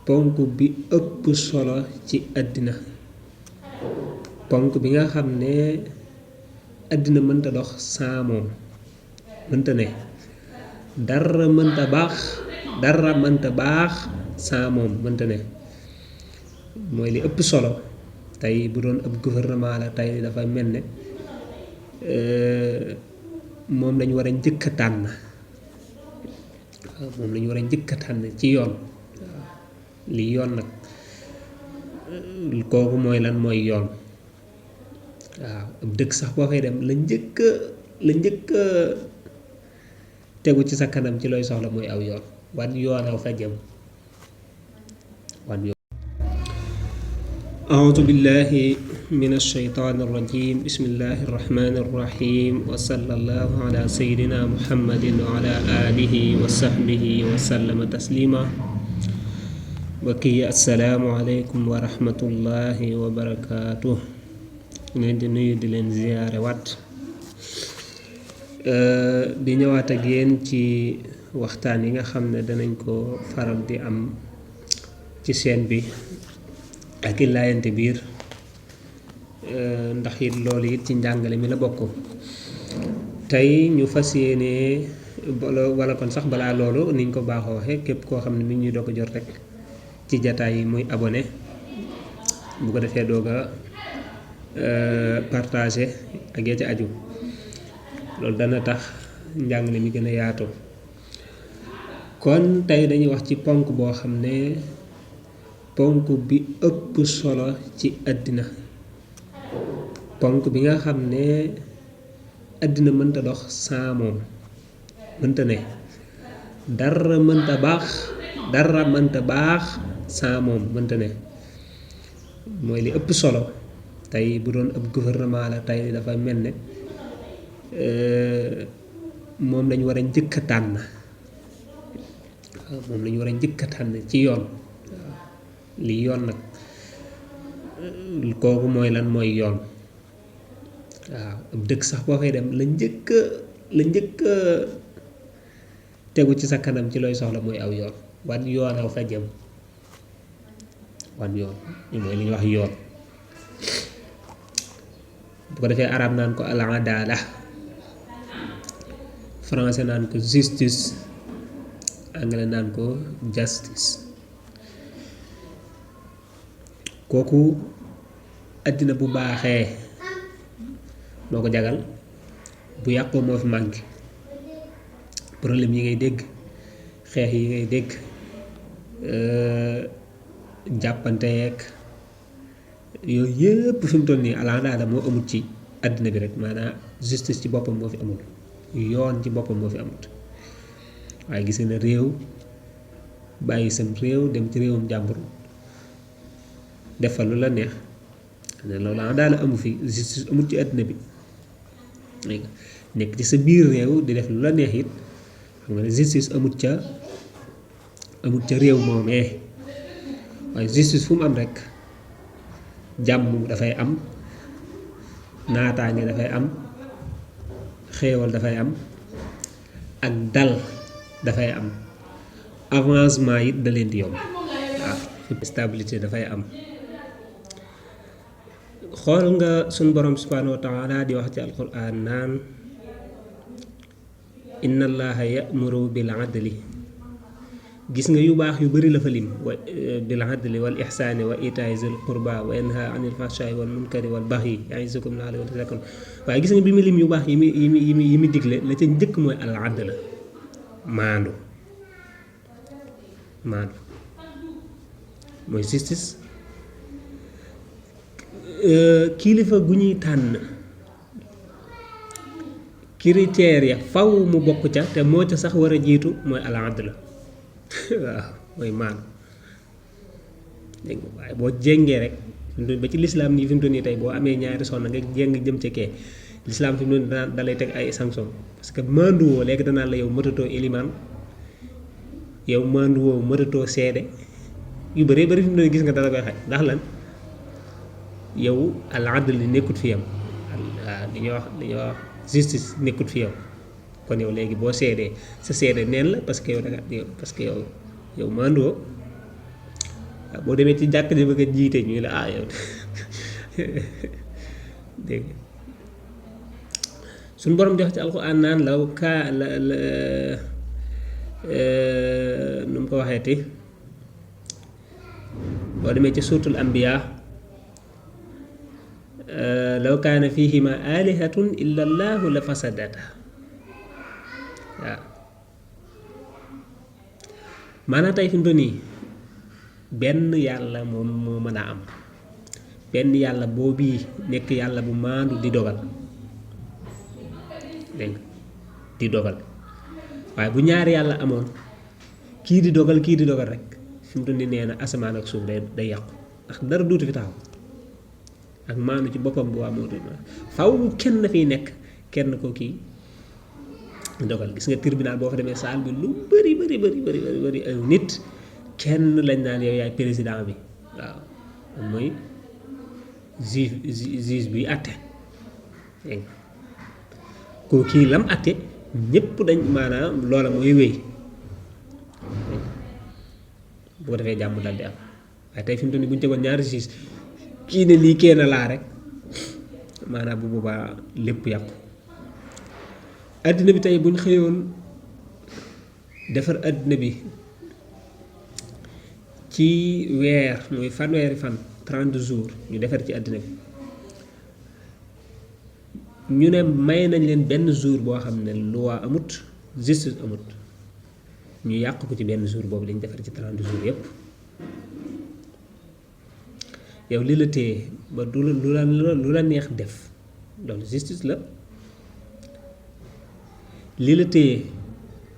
ponk bi ëpp solo ci àddina ponk bi nga xam ne àddina mënta dox sans moom mënta ne dara mënta baax sans moom mënta ne mooy li ëpp solo tey bu doon ab gouvernement la tey dafa mel ne moom lañu war a njëkk a tànn moom lañu war a njëkk a tànn ci yoon lii yoon nag kooku mooy lan mooy yoon waaw ab dëkk sax boo fay dem la njëkk tegu ci sa kanam ci looy soxla mooy aw yoon wan yoon aw fa jëm wan yoon أعوذ بالله من الشيطان الرجيم بسم الله الرحمن الرحيم وصلى الله على سيدنا محمد وعلى آله وصحبه وسلم تسليما وكي السلام عليكم ورحمة الله وبركاته di nuyu di leen ziyaare waat di ñëwaat ak yéen ci waxtaan yi nga xam ne danañ ko faral di am ci chaîne bi ak i laayante biir ndax it loolu it ci njàngale mi la bokk tey ñu fas yéene wala kon sax balaa loolu niñ ko baaxoo waxee képp koo xam ne mi ngi ñuy doog a jot rek ci jataay yi muy abonné bu ko defee doog a partagé ak ya ci aju loolu dana tax njàngale mi gën a yaatu kon tey dañuy wax ci ponk boo xam ne ponk bi ëpp solo ci àddina ponk bi nga xam ne àddina mënta dox sans moom mënta ne dara mënta baax sans moom mënta ne mooy li ëpp solo tey bu doon ab gouvernement la tey dafa mel ne moom lañu war a njëkk a tànn moom lañu war a njëkk a tànn ci yoon lii yoon nag kooku mooy lan mooy yoon waaw ab dëkk sax boo fay dem la njëkk tegu ci sa kanam ci looy soxla mooy aw yoon wan yoon aw fa jëm wan yoon mooy li ñuy wax yoon bu ko defee arab naan ko al adala français naan ko justice anglais naan ko justice kooku àddina bu baaxee moo ko jagal bu yàqoo moo fi manqué problème yi ngay dégg xeex yi ngay dégg jàppante yeeg yooyu yëpp fi mu toll nii alaandaala moo amul ci àddina bi rek maanaam justice ci boppam moo fi amul yoon ci boppam moo fi amul waaye gis nga ne réew bàyyi sam réew dem ci réewum jàmbur def fa lu la neex ne loolu daal amu fi justice amul ci àddina bi nekk ci sa biir réew di def lu la neex it xam nga ne justice amul ca réew moomee waaye justice fu mu am rek jàmm dafay am naataange dafay am xéewal dafay am ak dal dafay am avancement it da leen di yomb waaw stabilité dafay am xool nga suñ borom subhanahu wa taala di wax ci alquran naan inna allaha ya'muru bil adli gis nga yu baax yu bari la fa lim wa bil adli wal ihsani wa ita'i zil qurba wa yanha anil fahsha'i wal munkari wal baghi ya'izukum la'allakum tadhakkarun waaye gis nga bi mu lim yu baax yi mi digle la ca njëkk mooy al adl maandu mooy justice kilifa gu ñuy tànn critères ya faw mu bokk ca te moo ca sax war a jiitu mooy al adl waaw mooy maandu dégg nga waaye boo jéngee rek ba ci lislaam nii fi mu toll nii tey boo amee ñaari soxna nga jéng jëm ca kee lislaam fi mu toll nii da lay teg ay sanction parce que maanduwoo léegi danaa la yow mëtatoo ilimaan yow maanduwoo mëtatoo seede yu bëree bëri fi mu toll nii gis nga dara koy xaj ndax lan yow al adl li nekkut fi yow waaw li ñuy wax justice nekkut fi yow kon yow léegi boo seedee sa seede neen la parce que yow yow maanduwoo boo demee ci jàkk ji bëgg a jiite ñu la yow dégg nga suñ borom di wax ci alxuraan naan law kaa la nu mu ko waxeeti boo demee ci suuratul anbiya law kaana fihima alihatun illa allahu la fasadata waaw maanaam tey fi mu toll nii benn yàlla moom moo mën a am benn yàlla boobii nekk yàlla bu maandu di dogal dégg nga di dogal waaye bu ñaari yàlla amoon kii di dogal rek fi mu toll nii nee na asamaan ak suuf day yàqu ndax dara duutu fi taxaw ak maandu ci boppam bu waa moo faw kenn fiy nekk kenn ko kii dogal gis nga tribunal boo fa demee saal bi lu bëri ay nit kenn lañ naan yow yaay président bi waaw mooy juge bi àtte dégg nga koo kii lam àtte ñëpp dañ maanaam loola mooy wéy bu ko defee jàmm dal di am waaye tey fi mu toll nii bu ñu tegoon ñaari juge kii ne lii kenn laa rek maanaam bu boobaa lépp yàqu àddina bi tey bu ñu xëyoon defar àddina bi ci weer muy fanweeri fan 30 jours ñu defar ci àddina bi ñu ne may nañ leen benn jour boo xam ne loi amut justice amut ñu yàq ko ci benn jour boobu lañ defar ci 30 jours yépp yow li la téye ba lu la neex def loolu justice la li la téye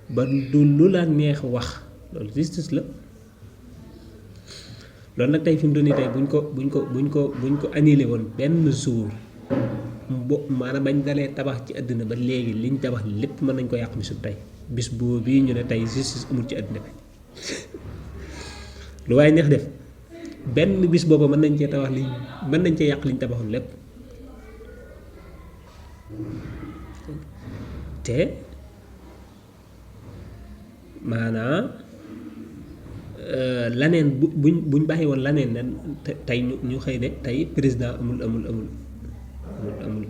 ba du lu la neex wax loolu justice la loolu nag tey fi mu doon nii tey buñ ko annulé woon benn jour maanaam bañ dalee tabax ci àddina ba léegi liñ tabax lépp mën nañ ko yàq bisu tey bis boobu ñu ne tey justice amul ci àddina bi lu waaye neex def benn bis booba mën nañ cee tabax mën nañ cee yàq liñ tabaxoon lépp te maanaam laneen buñ bàyyi woon laneen ne tey ñu xëy ne tey président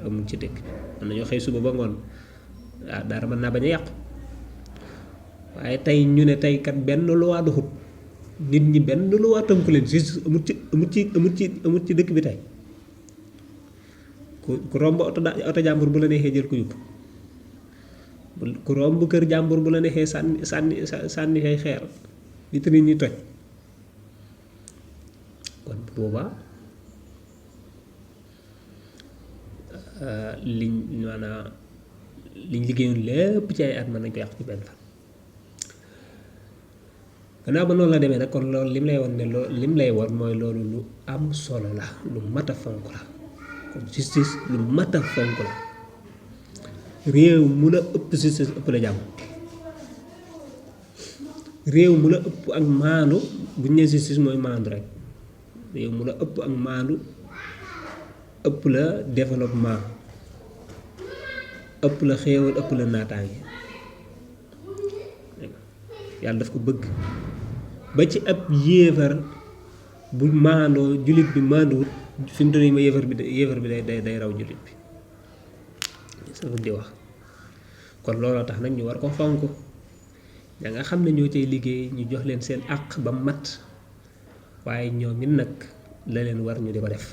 amul ci dëkk mën nañoo xëy suba ba ngoon waaw dara mën naa bañ a yàqu waaye tey ñu ne tey kat benn loi doxut nit ñi benn loi tënku leen justice amut ci dëkk bi tey ku romb oto jàmbur bu la neexee jël ko yóbbu ku romb kër jàmbur bu la neexee sànni ay xeer vitrine ñi toj kon boobaa liñ liggéeyoon lépp ci ay at mën nañ ko yàq ci benn fan gannaaw ba noonu la demee nag kon loolu lim lay won ne lim lay won mooy loolu lu am solo la lu mat a fonk la kon justice lu mat a fonk la réew mu la ëpp justice ëpp la jàmm réew mu la ëpp ak maandu bu ñu nee justice mooy maandu rek réew mu la ëpp ak maandu ëpp la développement ëpp la xéewal ëpp la naataange yàlla daf ko bëgg ba ci ab yéefar bu maandoo jullit bi maanduwut fi mu toll nii ma yéefar bi day raw jullit bi sa di wax kon looloo tax nag ñu war ko fonk ña nga xam ne ñoo cay liggéey ñu jox leen seen àq ba mat waaye ñoom it nag la leen war ñu di ko def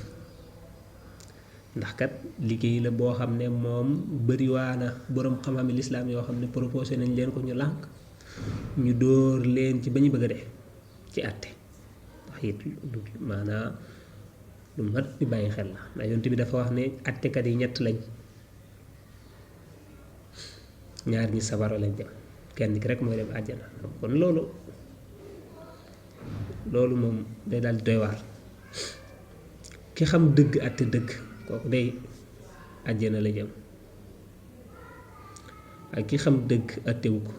ndax kat liggéey la boo xam ne moom bariwaana boroom xam-xami lislaam yoo xam ne proposé nañ leen ko ñu lànk ñu dóor leen ci ba ñu bëgg a dee ci àtte wax it maanaam lu mat di bàyyi xel la ndax yonent bi dafa wax ne àttekat yi ñett lañ ñaar ñi safara lañ dem kenn ki rek mooy dem àjjana kon loolu moom day daal di doy waar ki xam dëgg àtte dëgg kooku day àjjana la jëm ak ki xam dëgg àttewu ko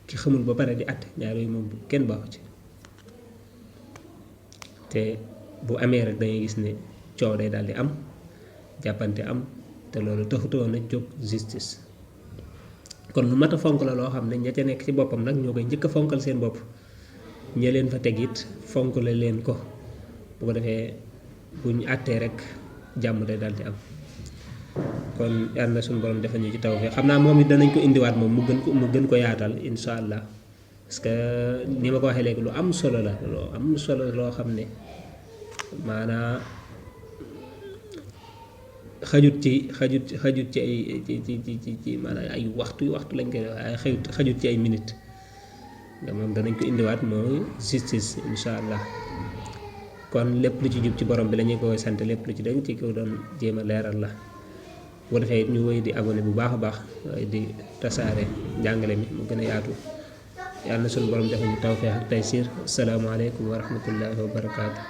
ki xamul ba pare di àtte ñaar yooyu moom kenn baaxu ci te bu amee rek dangay gis ne coow day daal di am jàppante am te loolu taxutoon na jóg justice kon lu mat a fonk la loo xam ne ña ca nekk ci boppam nag ñoo koy njëkk a fonkal seen bopp ña leen fa teg it fonk la leen ko bu ko defee buñ àttee rek jàmm day daal di am kon yàlla na suñu borom defal ñu ci tawfeex xam naa moom it danañ ko indiwaat moom mu gën ko yaatal insha allah parce que ni ma ko waxee léegi lu am solo la loo xam ne maanaa xajut ci ay ci maanaam ay waxtu lañ koy def ay xajut ci ay minute nga moom danañ ko indiwaat mooy justice insha allah kon lépp lu ci jub ci borom bi la ñu koy sant lépp lu ci dañ ci ko doon jéem a leeral la bu ko defee ñu woy di abonné bu baax a baax di tasaare njàngale mi mu gën a yaatu yàlla na suñu borom defal ñu tawfeex ak taysiir asalaamaaleykum wa rahmatullahi wa barakaatu